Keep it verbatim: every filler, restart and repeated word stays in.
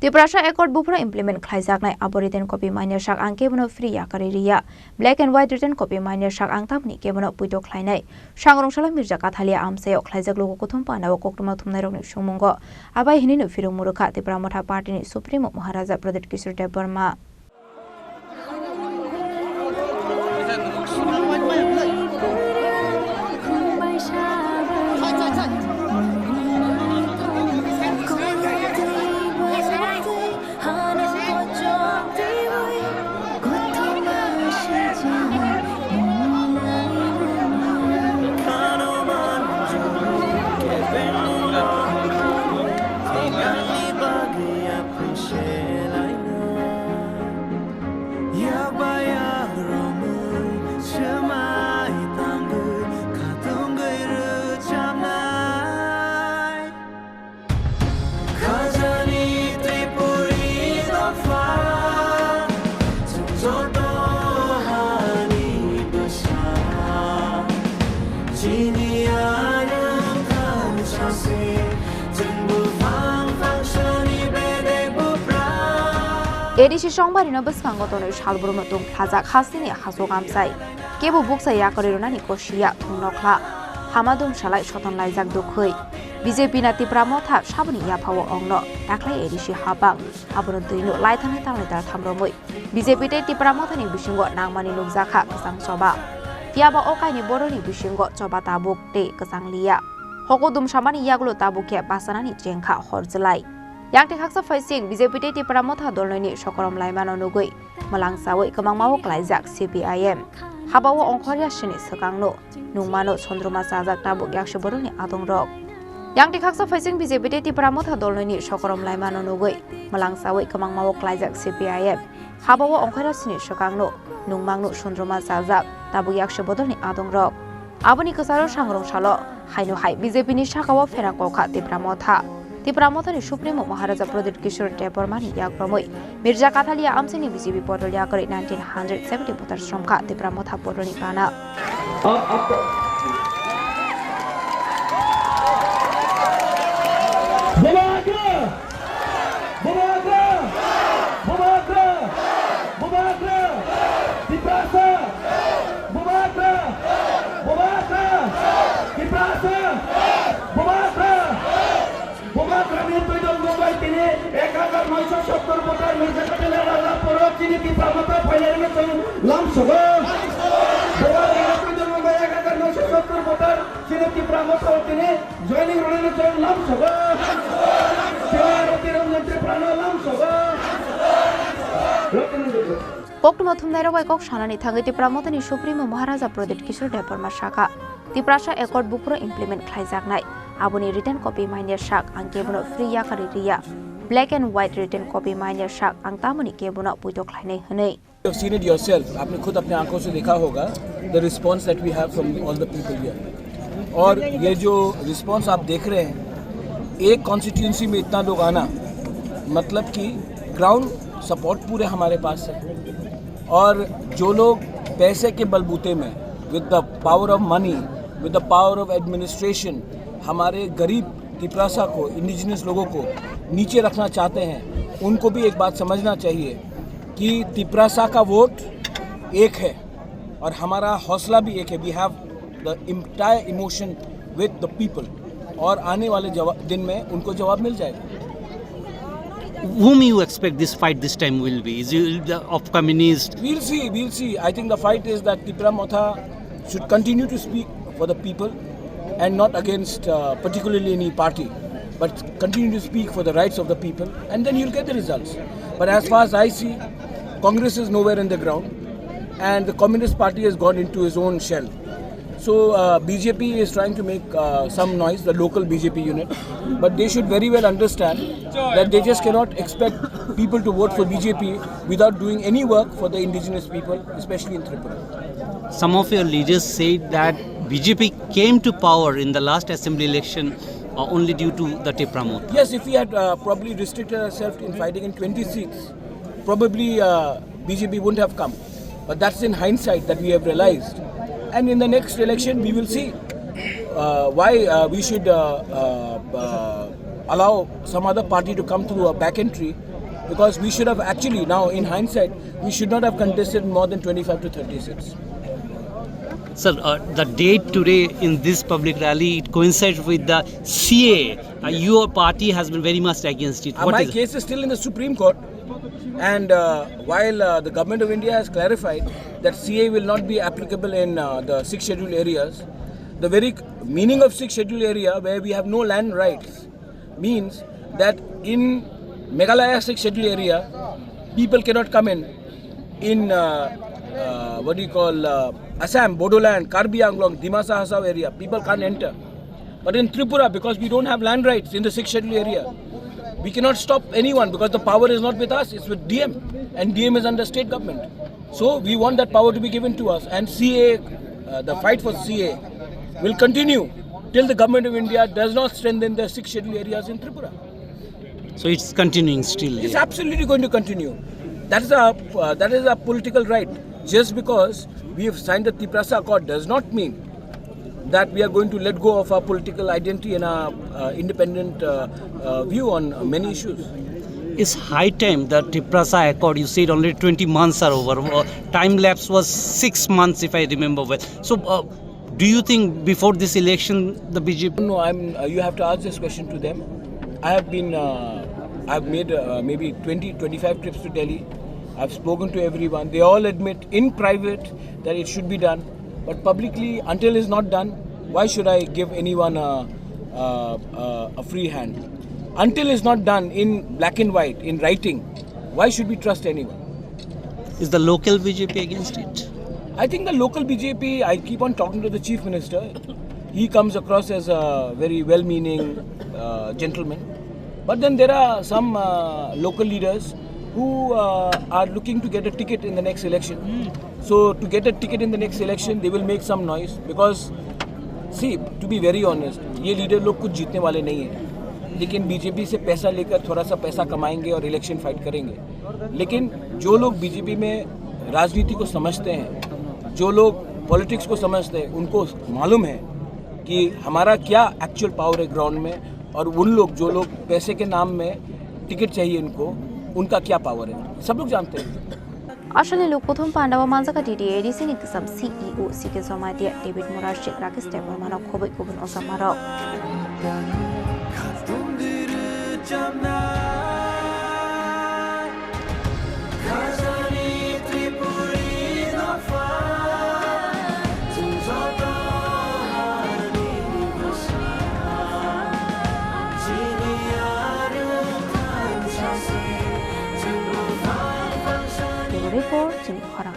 Tiprasa Accord buphuru implement khlaijaknai, abo written copy manya sak ang kebono free yakarwi riya. Black and white written copy manya sak ang tamni kebono puito khlainai. Sangrong salo Mirza Kathalia amchaio khlaijak luku kuthum panao koktwma thumnairokni songmungo abai hinwi no phirung murukha Tipra Motha Party ni Supremo Maharaja Pradyut Kishore Debbarma. A D C songbarino bwskango tonwi salbrumno tongkhlajak hasteni hasuk amchai. Kebo bukcha yakarwi rwnani kosiya thung nokhla. Hamadum salai soton laijak dukhwi. B J P na Tipra Motha saboni yaphao ongno daklai A D C habang. Abono twino laithangni talnai taltham romwi B J P tei Tipra Mothani bisingo nangmani nukjakha kwchang choba. Phiyaba o kaini boroni bisingo choba tabuk tei kwchang liya. Hoko dumsamani yagulo tabuk khe bachanani chengkha hor jwlai. Yang tekhaksa phaising B J P tei Tipra Motha dolnoini sokorom laimano nugwi mwlangsawi kwmangmao klaijak C P I M. Habao ongkhorya sini swkangno nungmano sondroma chajak tabuk yakso boroni adongrok. Yang tekhaksa phaising B J P tei Tipra Motha dolnoini sokorom laimano nugwi mwlangsawi kwmangmao klaijak C P I M. Habao ongkhorya sini swkangno nungmangno sondroma chajak tabuk yakso bodolni adongrok. Aboni kwcharo sangrong salo haino hai B J P ni sakao pherang kokha Tipra Motha. Tipra Mothani Supremo Maharaja Pradyut Kishore Debbarmani yakromwi Mirza Kathalia amchaini B J P podol yakarwi nineteen hundred seventy voter sromkha Tipra Motha podolni bana. Bubagra! Bubagra! Bubagra! Bubagra! Tiprasa! Bubagra! Bubagra! Tiprasa! Bubagra! Bubagrani twidol mungbai tini ek hajar noisho sottor voter Mirza Kathalia raja porok chini Tipra Motha phainai rwno chwng lamsogo. Bubagrani twidol mungbai ek hajar noisho sottor voter chini Tipra Motha tini joining rwno chwng lamsogo. Chwng Roti Ranjan Tripura no lamsogo. Roti Ranjan Tripura. Koktwma thumnairok bai kok sanani thangwi Tipra Mothani Supremo Maharaja Pradyut Kishore Debbarma sakha, Tiprasa Accord buphuru implement khlaijaknai, aboni written copy manya sak ang kebono free yakarwi riya. Black and white written copy manya sak ang tamoni kebono puito khlainai hwnwi. You have seen it yourself, आपने खुद अपने आंखों से देखा होगा, the response that we have from all the people here. और ये जो रिस्पॉन्स आप देख रहे हैं, एक कॉन्स्टिट्यूएंसी में इतना लोग आना, मतलब कि ग्राउंड सपोर्ट पूरे हमारे पास है। और जो लोग पैसे के बलबूते में, with the power of money, with the power of administration, हमारे गरीब तिपरासा को, इंडिजिनस लोगों को नीचे रखना चाहते हैं, उनको भी एक बात समझना चाहिए कि तिपरासा का वोट एक है और हमारा हौसला भी एक है। We have the entire emotion with the people. और आने वाले जवा-, दिन में उनको जवाब मिल जाएगा। Whom you expect this fight this time will be? Is it the, of communist? We'll see, we'll see. I think the fight is that Tipra Motha should continue to speak for the people and not against, uh, particularly any party, but continue to speak for the rights of the people, and then you'll get the results. But as far as I see, Congress is nowhere in the ground, and the Communist Party has gone into his own shell. So, uh, B J P is trying to make, uh, some noise, the local B J P unit, but they should very well understand that they just cannot expect people to vote for B J P without doing any work for the indigenous people, especially in Tripura. Some of your leaders said that B J P came to power in the last assembly election, uh, only due to the Tipra Motha. Yes, if we had, uh, probably restricted ourselves in fighting in twenty seats, probably, uh, B J P wouldn't have come. But that's in hindsight that we have realized. And in the next election, we will see, uh, why, uh, we should, uh, uh, uh, allow some other party to come through a back entry Because we should have actually, now in hindsight, we should not have contested more than twenty-five to thirty seats. Sir, uh, the date today in this public rally, it coincides with the C A A. Uh, your party has been very much against it. Uh, What my is case is still in the Supreme Court, and uh, while uh, the government of India has clarified that C A A will not be applicable in uh, the Sixth Schedule areas, the very meaning of Sixth Schedule area, where we have no land rights, means that in Meghalaya Sixth Schedule area, people cannot come in. In uh, uh, what do you call, uh, Assam, Bodoland, Karbi Anglong, Dimasa Hasao area, people can't enter. But in Tripura, because we don't have land rights in the Sixth Schedule area, we cannot stop anyone because the power is not with us, it's with D M, and D M is under state government. So we want that power to be given to us, and C A A, uh, the fight for C A A will continue till the government of India does not strengthen the Sixth Schedule areas in Tripura. So it's continuing still. It's absolutely going to continue. That is a uh, that is a political right. Just because we have signed the Tiprasa Accord does not mean that we are going to let go of our political identity and our uh, independent uh, uh, view on many issues. It's high time that Tiprasa Accord, you said only twenty months are over. Uh, time lapse was six months, if I remember well. So, uh, do you think before this election, the B J P? No, I'm. Uh, you have to ask this question to them. I have been. Uh, I've made uh, maybe twenty, twenty-five trips to Delhi. I've spoken to everyone. They all admit in private that it should be done. But publicly, until it's not done, why should I give anyone a, a, a, a free hand? Until it's not done in black and white, in writing, why should we trust anyone? Is the local B J P against it? I think the local B J P, I keep on talking to the chief minister. He comes across as a very well meaning uh, gentleman. But then there are some uh, local leaders who uh, are looking to get a ticket in the next election. So to get a ticket in the next election, they will make some noise because, see, to be very honest, ये लीडर लोग कुछ जीतने वाले नहीं हैं, लेकिन बीजेपी से पैसा लेकर थोड़ा सा पैसा कमाएंगे और इलेक्शन फाइट करेंगे। लेकिन जो लोग बीजेपी में राजनीति को समझते हैं, जो लोग पॉलिटिक्स को समझते हैं, उनको मालूम है कि हमारा क्या एक्चुअल पावर है ग्राउंड में, और उन लोग, जो लोग पैसे के नाम में टिकट चाहिए उनको, उनका क्या पावर है, सब लोग जानते हैं। Aswkni luk kuthum pandao manjak D D A D C ni kisam C E O C K Jamatia, David Murarchik, Rakesh Debbarma no khoboi kubun ojakmarok. Report, Jim Khorang.